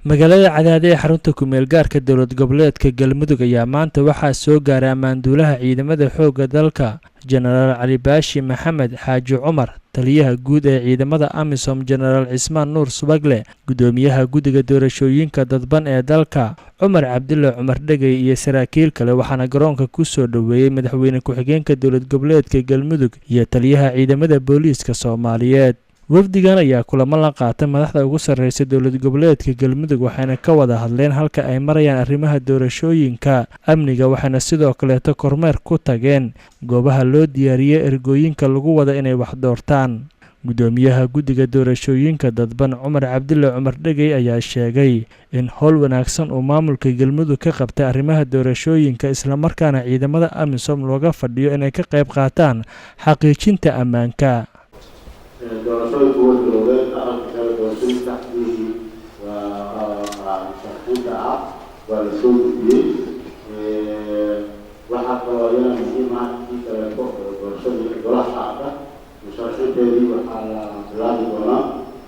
Magaalada Cadaade ee xarunta kumeel gaarka dowlad goboleedka Galmudug ayaa maanta waxaa soo gaaray ammaanduulaha ciidamada xoogga dalka, Jenaraal Cali Baashi Maxamed Xaaji Cumar, taliyaha guud ee ciidamada AMISOM, Jenaraal Cismaan Nuur Subagle, gudoomiyaha guddiga doorashooyinka dadban ee dalka, Cumar Cabdulle Cumar Dhegey, iyo saraakiil kale. Waxaana garoonka ku soo dhoweeyey madaxweyne ku-xigeenka dowlad goboleedka Galmudug iyo taliyaha ciidamada booliiska Soomaaliyeed. Wafdigan ayaa kulamo la qaatay madaxda ugu sarreysa dowlad goboleedka Galmudug, waxayna ka wada hadleen halka ay marayaan arrimaha doorashooyinka, amniga, waxayna sidoo kaleeto kormeer ku tageen goobaha loo diyaariyey ergooyinka lagu wada inay wax doortaan. Gudoomiyaha guddiga doorashooyinka dadban, Cumar Cabdulle Cumar Dhegey, ayaa sheegay in howl wanaagsan uu maamulka Galmudug ka qabtay arrimaha doorashooyinka, islamarkaana ciidamada AMISOM looga fadhiyo inay ka qayb qaataan xaqiijinta ammaanka. Doorashooyinku way bilowdeen. Aqalka sare doorashooyinka xubnihii waa musharaxiinta ah waa la soo gudbiyey. Waxaa kaloo iyana muhiim ah kii kaleeto oo doorashadii golaha shacabka musharaxiinteedii waxaa la bilaabi doonaa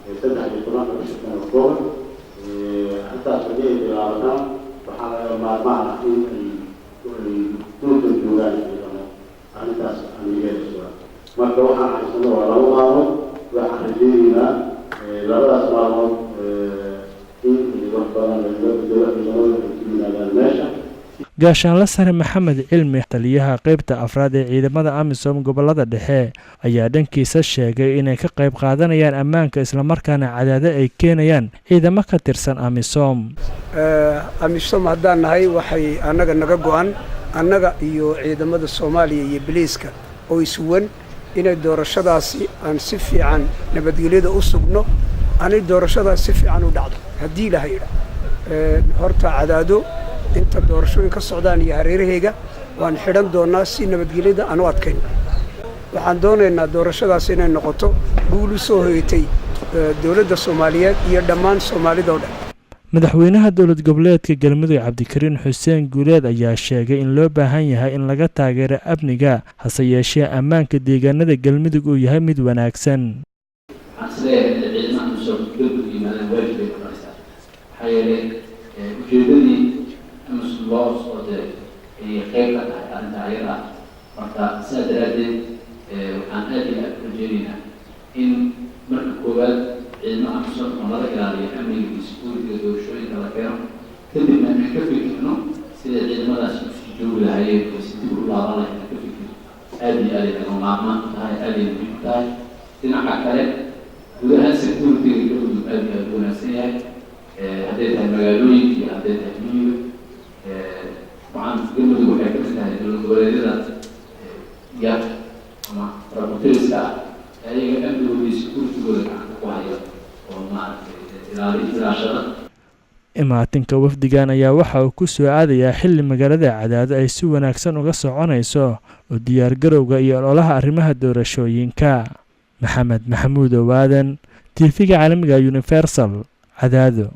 13-ka bisha tan Octoobar. Intaas haddii ay bilaabataan, waxaa laga maarmaan ah in ay dhulka joogaan ciidamo arrintaas amnigeeda sugan. Marka waxaan haysano waa 2 maalmood. Waxaan rajaynaynaa labadaas maalmood in wax badan lagaga bedelo, ciidamadu ay ku yimaadaan meesha. Gaashaanle Sare Maxamed Cilmi, taliyaha qeybta afraad ee ciidamada AMISOM gobolada dhexe, ayaa dhankiisa sheegay inay ka qayb qaadanayaan ammaanka, islamarkaana Cadaado ay keenayaan ciidamo ka tirsan AMISOM. AMISOM haddaan nahay, waxay annaga naga go'an, annaga iyo ciidamada Soomaaliya iyo biliiska oo isuwan, inay doorashadaasi aan si fiican nabadgelyada u sugno, aanay doorashadaas si fiican u dhacdo haddii Ilahay idha. Horta Cadaado inta doorashooyin ka socdaan iyo hareerahayga waan xidhan doonnaa si nabadgelyada aan u adkayno. Waxaan doonaynaa doorashadaas inay noqoto guul u soo hoyatay dowladda Soomaaliyeed iyo dhammaan Soomaalida oo dhan. Madaxweynaha dowlad goboleedka Galmudug, Cabdikariin Xuseen Guuleed, ayaa sheegay in loo baahan yahay in laga taageero amniga, hase yeeshee ammaanka deegaanada Galmudug uu yahay mid wanaagsan. Waxaan isleeyahay inay ciidamaha AMISOM Galmudug yimaadaan waajib bay noqonaysaa, maxaa yeelay ujeedadii AMISOM loo soo diray ayay qeyb ka tahay arrinta ayada ah. Marka sidaa daraaddeed waxaan aad iyo aad u rajeynaynaa in marka koowaad ciidamo AMISOM oo nala ilaaliyo amniga iyo security-ga doorashooyinka la keeno, kadibna aan ka fikirno siday ciidamadaasi usii joogi lahaayeen oo si dib u laaban lahayd. Aan ka fikirno aad iyo aad ay laga maarmaan u tahay, aad ay muhiim u tahay. Dhinaca kale, guud ahaan security-ga Galmudug aad iyo aad u wanaagsan yahay, hadday tahay magaalooyinka iyo hadday tahay miyiga. Waxaan Galmudug waxay ka mid tahay dowlad goboleedyada yar ama rabutiriska ah ee ayaga amnigooda iyo security-gooda gacanta ku haya oo maaragtay ilaali ilaashada. Imaatinka wafdigan ayaa waxa uu ku soo aadayaa xilli magaalada Cadaado ay si wanaagsan uga soconayso oo diyaargarowga iyo ololaha arrimaha doorashooyinka. Maxamed Maxamuud Owaadan, TV-ga caalamiga Universal, Cadaado.